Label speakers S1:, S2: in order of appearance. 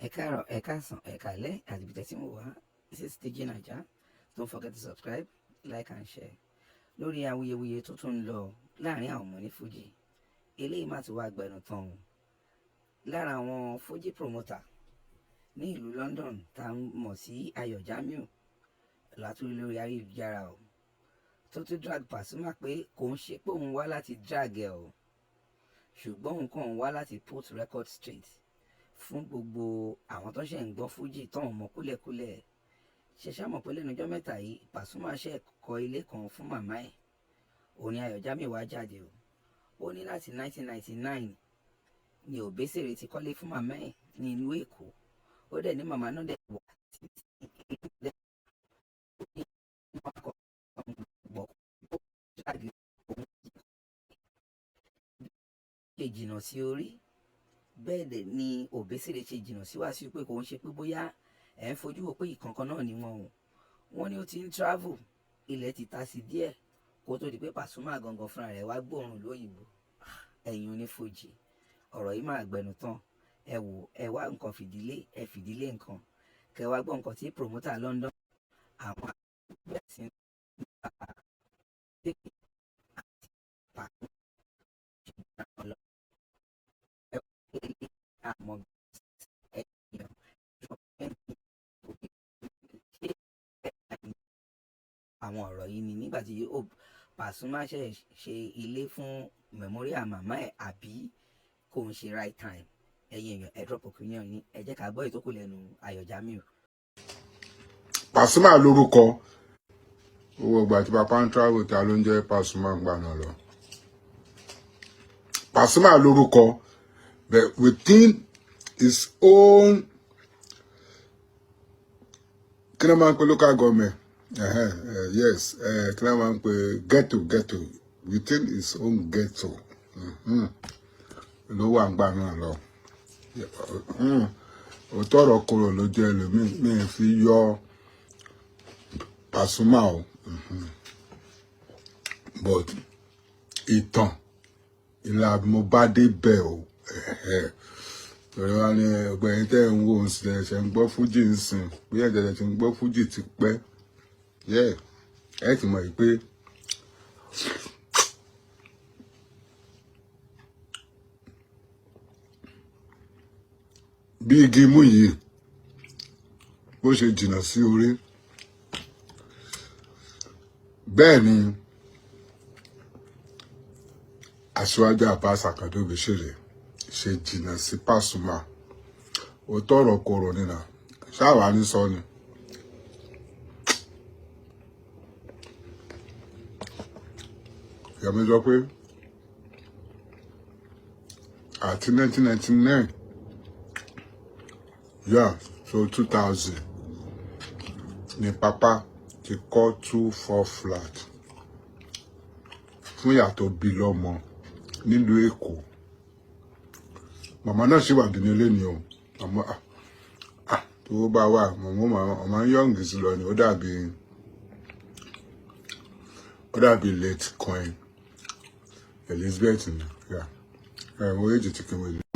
S1: Ẹ káàárọ̀, ẹ káàsán, ẹ káalẹ́ àti ibi tẹ́tí mo wá. This is TG Naija. Don't forget to subscribe, like and share. Lórí awuyewuye tó tún ń lọ láàrin àwọn ọmọ ní Fuji, eléyìí má ti wá gbẹnu tán o. Lára àwọn Fuji promoter ní ìlú London tá a mọ̀ sí Ayọ̀ Jamiu látúrí lórí ayélujára o, tó tún drag Pasuma pé kò ń ṣe pé òun wá láti drag ẹ o, ṣùgbọ́n òun kàn ń wá láti put record straight fún gbogbo àwọn tó ṣe ń gbọ́ Fuji tó ń mọ kúlẹ̀kúlẹ̀. Ṣe ṣá mọ̀ pé lẹ́nu ọjọ́ mẹ́ta yìí, Pasuma ṣe kọ́ ilé kan fún màmá ẹ̀. Òun ni Ayọ̀ Jamiu wá jáde o. Ó ní láti 1999 ni Òbésèré ti kọ́lé fún màmá ẹ̀ ní ìlú Èkó. Ó dẹ̀ ní màmá náà dẹ̀ wà títí dẹ̀ ní wọ́n kọ́ gbọ́ jáde. Òun ṣe jìnnà sí orí bẹ́ẹ̀ dẹ̀ ni Òbésèré ṣe jìnnà sí Wàsíù, pé kò ń ṣe pé bóyá ẹ̀ ń fojú wò pé ìkankan náà ni wọn o. Wọ́n ní ó ti ń travel, ilẹ̀ ti ta sí díẹ̀ kó tó di pé Pasuma gangan fúnra rẹ̀ wá gbóòórùn lóyìnbó. Ẹ̀yin onífújì, ọ̀rọ̀ yìí máa gbẹnu tán. Ẹ wò, ẹ wá nǹkan fìdílé, ẹ fìdílé nǹkan, kẹ wá gbọ́ nǹkan tí promoter London àwọn àgbẹ̀ sí ń bá àti Pasuma lọ. Ẹ àmọ́ ẹ̀yàn ṣé àwọn ọ̀rọ̀ yìí ni nígbà tí Pasuma ṣe ṣe ilé fún memorial màmá ẹ̀, àbí kò ń ṣe right time? Ẹ̀yin èèyàn, ẹ drop opinion yín. Ẹ jẹ́ ká gbọ́ ìtókù lẹ́nu Ayọ̀ Jamiu.
S2: Pasuma lórúkọ owó ìgbà tí papa ń travel, ta ló ń jẹ́ Pasuma ń gbà náà lọ. Pasuma lórúkọ, but within his own, kí ló máa ń pè local government? Yes, kí ló máa ń pè ghetto? Ghetto, within his own ghetto ló wà ń gbà náà lọ. Òótọ́ ọ̀rọ̀ korò ló jẹ́ ẹlòmíì mi fi yọ Pasuma o, but ìtàn ìlà mo bá dé bẹ̀ o. Torí wá ní ọgbẹ́ni tẹ́ ń wò ń sìn, ẹ̀ṣẹ̀ ń gbọ́ fújì ń sìn, bí ẹ̀jẹ̀ ti ń gbọ́ fújì ti pẹ́, ẹ ti mọ̀ pé bí igi imú yìí bó ṣe jìnnà sí orí bẹ́ẹ̀ ni aṣíwájú Abbas Akande Obesere ṣe jìnnà sí Pasuma. Òótọ́ ọ̀rọ̀ korò nínà ṣáà ní sọ ni. Ìyá mi sọ pé àti 1999, yeah, so 2000 ni papa ti kọ́ 2-4 flat fún ìyá tó bí lọ́mọ nílùú Èkó. Màmá náà sì wà nínú ilé ni o. Àmọ́ tó bá wà, màmá màmá yọ̀ǹgì sí lọ ni. Ó dàbí late Queen Elizabeth ni. Ẹ̀ wọ́n èjì tí kí wọ́n.